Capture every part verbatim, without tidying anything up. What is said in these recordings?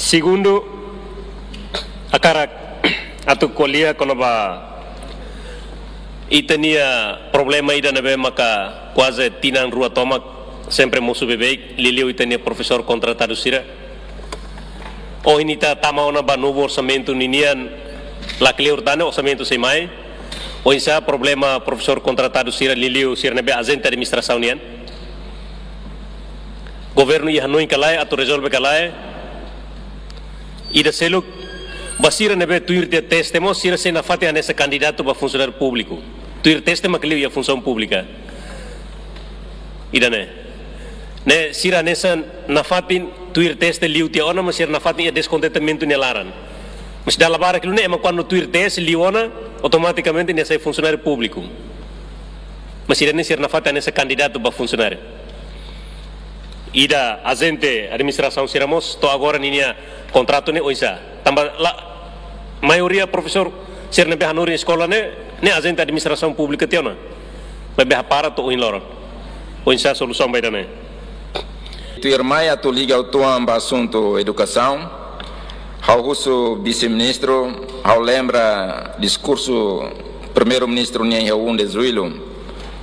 Segundu, hakarak atu ko'alia kona-ba ita-nia problema ida ne'ebé maka kuaze tinan rua tomak sempre mosu beibeik, liuliu ita-nia profesór kontratadu sira. Ohin ita tama ona ba novu orsamentu ninian, la kleur tan ne'e orsamentu sei mai. Oinsá problema profesór kontratadu sira, liuliu sira ne'ebé ajente administrasaun nian? Governu iha hanoin ka lae atu rezolve ka lae? Ida seluk, ba sira ne'ebé tuir tiha teste mós, sira sei nafatin hanesan kandidatu ba funsionáriu públiku. Tuir teste mak liu iha funsaun públika. Ida-ne'e. Ne'e sira hanesan nafatin tuir teste liu tiha ona, mas sira nafatin iha deskontentamentu nia laran. Mas dala barak liu ne'e ema kuandu tuir teste liu ona, automatikamente nia sai funsionáriu públiku. Mas ida-ne'e sira nafatin hanesan kandidatu ba funsionáriu. Ida ajente administrasaun sira mós to'o agora ninia kontratu ne'e oinsá? Tanba la, maioria profesór sira ne'ebé hanorin eskola ne'e, ne'e ajente administrasaun públika tiha ona. Maibé hapara to'o ohin loron. Oinsá solusaun ba ida-ne'e? Tuirmai atu liga uitoan ba asuntu edukasaun, ha'u husu vise-ministru, ha'u lembra diskursu primeiru-ministru nian iha um de julho,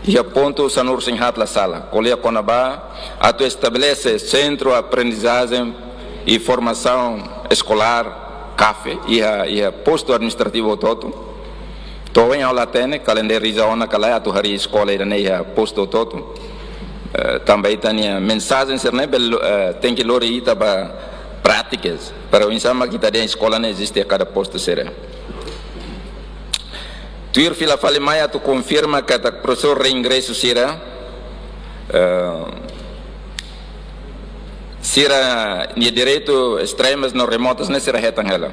iha pontu sanulu-resin-haat la sala, ko'alia kona-ba atu estabelese sentru aprendizajen i formasaun eskolár, kafe, iha, iha postu administrativu hotu-hotu. To'o ohin ha'u la hatene, kalendariza ona ka lae atu harii eskola ida-ne'e iha postu hotu-hotu. Eh, tanba ita-nia mensajen sira-ne'e bele, eh, tenke lori ita ba prátikas. Para oinsá mak ita dehan eskola ne'e eziste iha kada postu sira. Tuir fila fali mai atu konfirma katak profesór reingresu sira, eh, sira-nia direitu estremas no remotas ne'e sira hetan hela.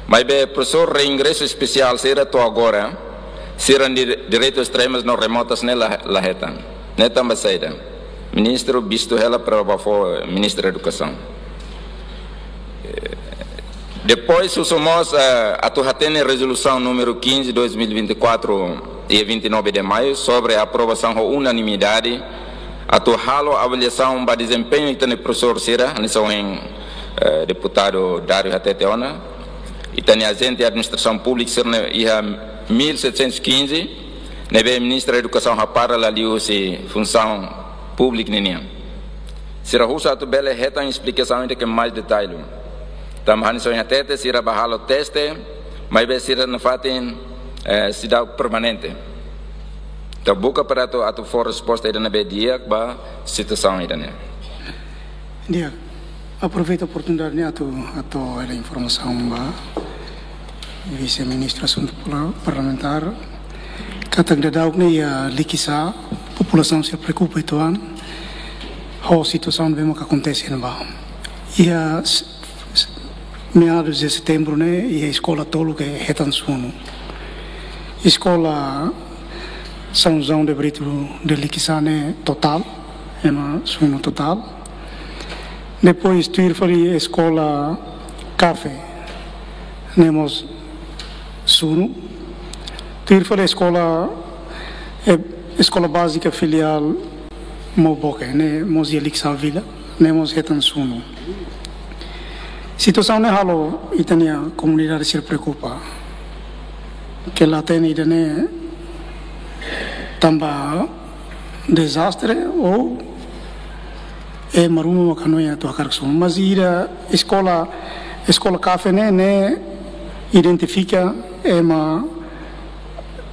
Maibé profesór reingresu espesiál sira to'o agora, sira-nia direitu estremas no remotas ne'e la, la hetan. Ne'e tanba saida? Ministru vistu hela para bá fó Ministru Edukasaun. Depois, husu mós, eh, atu hatene rezolusaun númeru quinze, dois mil e vinte e quatro, dia vinte e nove de maio, sobre aprovasaun ho unanimidade atu halo avaliasaun ba dezempeñu ita-nia profesór sira, hanesan ohin, eh, deputadu Dário hatete ona, ita-nia ajente administrasaun públika sira-ne'e iha mil setecentos e quinze, ne'ebé Ministru Edukasaun hapara la liuhusi funsaun públika ninian. Sira husu atu bele hetan esplikasaun ida ke mais detalle. Tanba hanesan ohin hatete, sira bá halo teste, maibé sira nafatin, eh, seidauk permanente. Entaun buka para atu, atu fó resposta ida ne'ebé di'ak ba situasaun ida-ne'e. Di'ak, aproveita oportunidade ne'e atu, atu hato'o hela informasaun ba Vise-Ministru Asuntu Pula-, Parlamentár. Katak daudaun ne'e iha Likisá, populasaun sira preokupa uitoan ho situasaun ne'ebé maka akontese iha ne'ebá. Iha s-, s-, meados de setembro ne'e, iha eskola tolu ke hetan sunu. Eskola São João de Brito de Likisá ne'e totál, ema sunu totál. Depois tuir fali eskola Kafe, ne'e mós sunu. Tuir fali eskola, eh, eskola bázika filiál Mauboke, ne'e mós iha Likisá vila, ne'e mós hetan sunu. Situasaun ne'e halo ita-nia komunidade sira preokupa. Ke la hatene ida-ne'e tanba dezastre ou ema ruma maka hanoin atu hakarak sunu. Mas ida eskola, eskola Kafe ne'e, ne'e identifika ema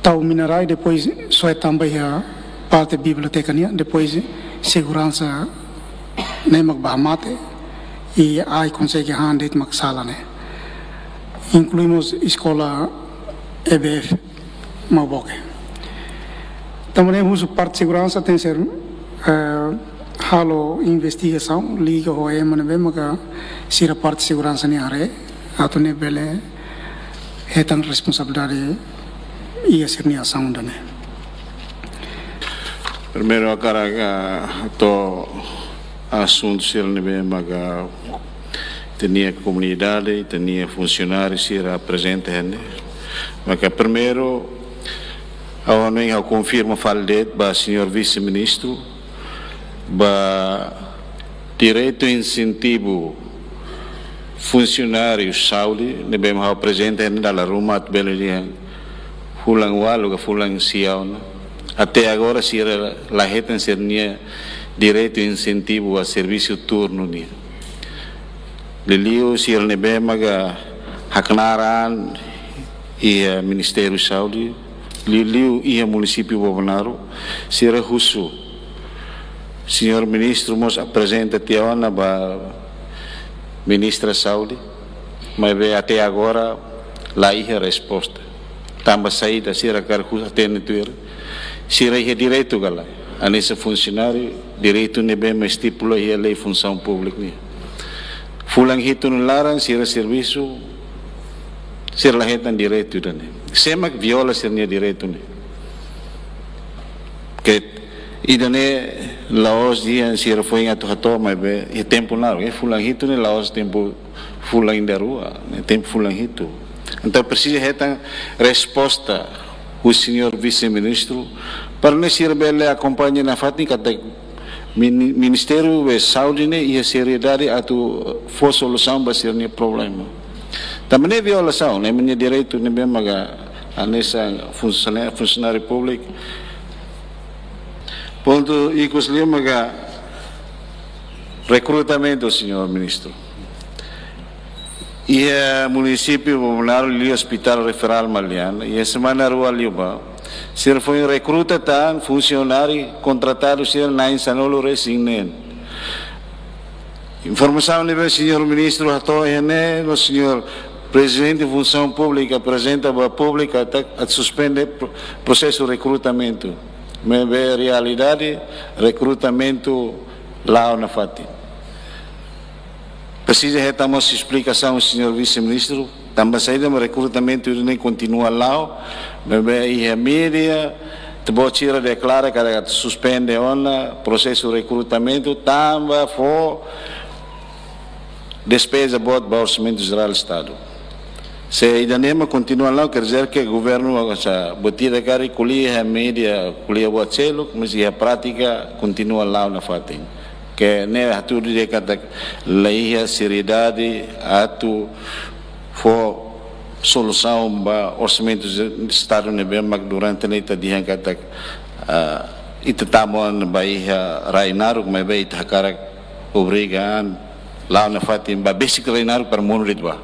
tau mina-rai, depois soe tamba iha parte biblioteka nian, depois seguransa ne'e mak bá hamate, i ai konsege han de'it mak sala ne'e. Inklui mós eskola E B F Mauboke. Tanba ne'e husu parte seguransa tenke ser, eh, halo investigasaun, liga ho ema ne'ebé maka sira parte seguransa nian haree, atu nune'e bele hetan responsabilidade iha sira-nia asaun ida-ne'e. Primeiru, hakarak, ah, hato'o asuntu sira ne'ebé maka ita-nia komunidade, ita-nia funsionáriu sira aprezenta iha ne'e. Maka primeiru, ha'u hanoin ha'u konfirma fali de'it ba señór vise-ministru, ba direitu insentivu Funsionáriu saúde ne'ebé mak ha'u aprezenta iha ne'e dala ruma atu bele dehan fulan ualu ka fulan sia ona. Até agora sira la hetan sira-nia direitu insentivu ba servisu turnu nian. Liuliu sira ne'ebé maka haknaar an iha Ministériu Saúde, liuliu iha munisípiu Bobonaro, sira husu. Señór Ministru mós aprezenta tiha ona ba Ministra Saúde, maibé até agora la iha resposta. Tanba saida, sira hakarak husu hatene tuir. Sira iha direitu ka lae? Hanesan funsionáriu, direitu ne'ebé mak estipula iha Lei Funsaun Públika nian. Fulan hitu nia laran sira servisu, sira la hetan direitu ida-ne'e. Sé mak viola sira-nia direitu ne'e? Ke ida-ne'e la'ós dehan sira foin atu hato'o, maibé iha tempu naruk, iha fulan hitu ne'e la'ós tempu fulan ida rua, ne'e tempu fulan hitu. Entaun presiza hetan resposta husi señór vise-ministru, para nune'e sira bele akompaña nafatin katak mini-, Ministériu Saúde ne'e iha seriedade atu fó solusaun ba sira-nia problema. Tanba ne'e violasaun, ne'e mak nia direitu ne'ebé maka hanesan funsiona-, funsionáriu públiku. Pontu ikus liu maka rekrutamentu, señór Ministru. Iha munisípiu Bobonaro liu Hospital Referral Maliana, iha semana rua liubá, sira foin rekruta tan funsionáriu kontratadu sira na'in sanulu-resin-neen. Informasaun ne'ebé señór Ministru hato'o iha ne'e, no señór Prezidente Funsaun Públika aprezenta ba públiku atu, atu suspende pro-, prosesu rekrutamentu. Maibé realidade, rekrutamentu la'o nafatin. Presiza hetan mós esplikasaun, señór Vise-Ministru, tanba saida mak rekrutamentu ne'e kontinua la'o, maibé iha mídia, ita-boot sira deklara katak suspende ona prosesu rekrutamentu, tanba fó despeza boot ba Orsamentu Jerál Estadu. Se ida-ne'e mak kontinua la'o, quer dizer que governu, ou seja, buat ida karik ko'alia iha mídia, ko'alia buat seluk, mas iha prátika kontinua la'o nafatin. Ke ne'e hatudu dehan katak la iha seriedade atu fó solusaun ba Orsamentu Estadu ne'ebé mak durante ne'e ita dehan katak, ah, ita tama ona ba iha rai naruk, maibé ita hakarak obriga an la'o nafatin ba besik rai naruk para monu de'it ba.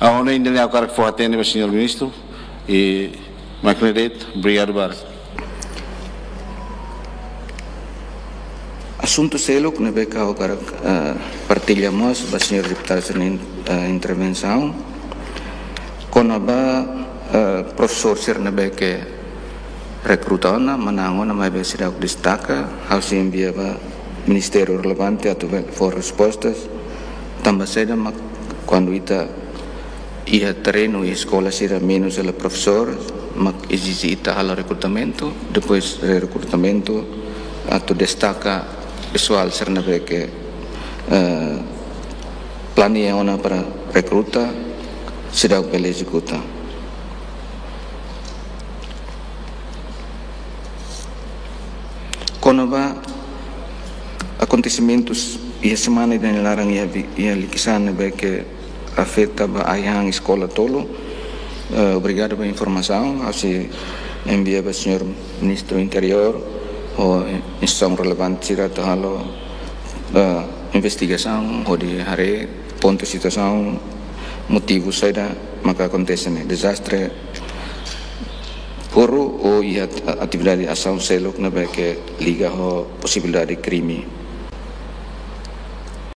Ha'u hanoin ida-ne'e ha'u hakarak fó-hatene ba señór Ministru, i mak ne'e de'it, obrigadu barak. Asuntu seluk ne'ebé ke ha'u hakarak, eh, partilla mós ba señór deputadu sira-nia, eh, intervensaun. Kona-ba, eh, profesór sira ne'ebé ke rekruta ona, manán ona, maibé seidauk destaka, ha'u sei envia ba ministériu relevante atu bele fó respostas. Tanba saida mak kuandu ita iha terrenu, iha eskola sira menus hela profesór, mak ezije ita halo rekrutamentu, depois de rekrutamentu atu destaka pesoál sira ne'ebé ke, eh, planeia ona para rekruta, seidauk bele ezekuta. Kona-ba akontesimentus iha semana ida-ne'e nia laran iha bi-, iha Likisá ne'ebé ke afeta ba ai-han eskola tolu. Eh, obrigadu ba informasaun, ha'u sei envia ba señór Ministru Interiór ho instituisaun relevante sira atu halo, eh, investigasaun hodi haree pontu situasaun, motivu saida maka akontese ne'e dezastre puru ou iha at-, atividade asaun seluk ne'ebé ke liga ho posibilidade krime.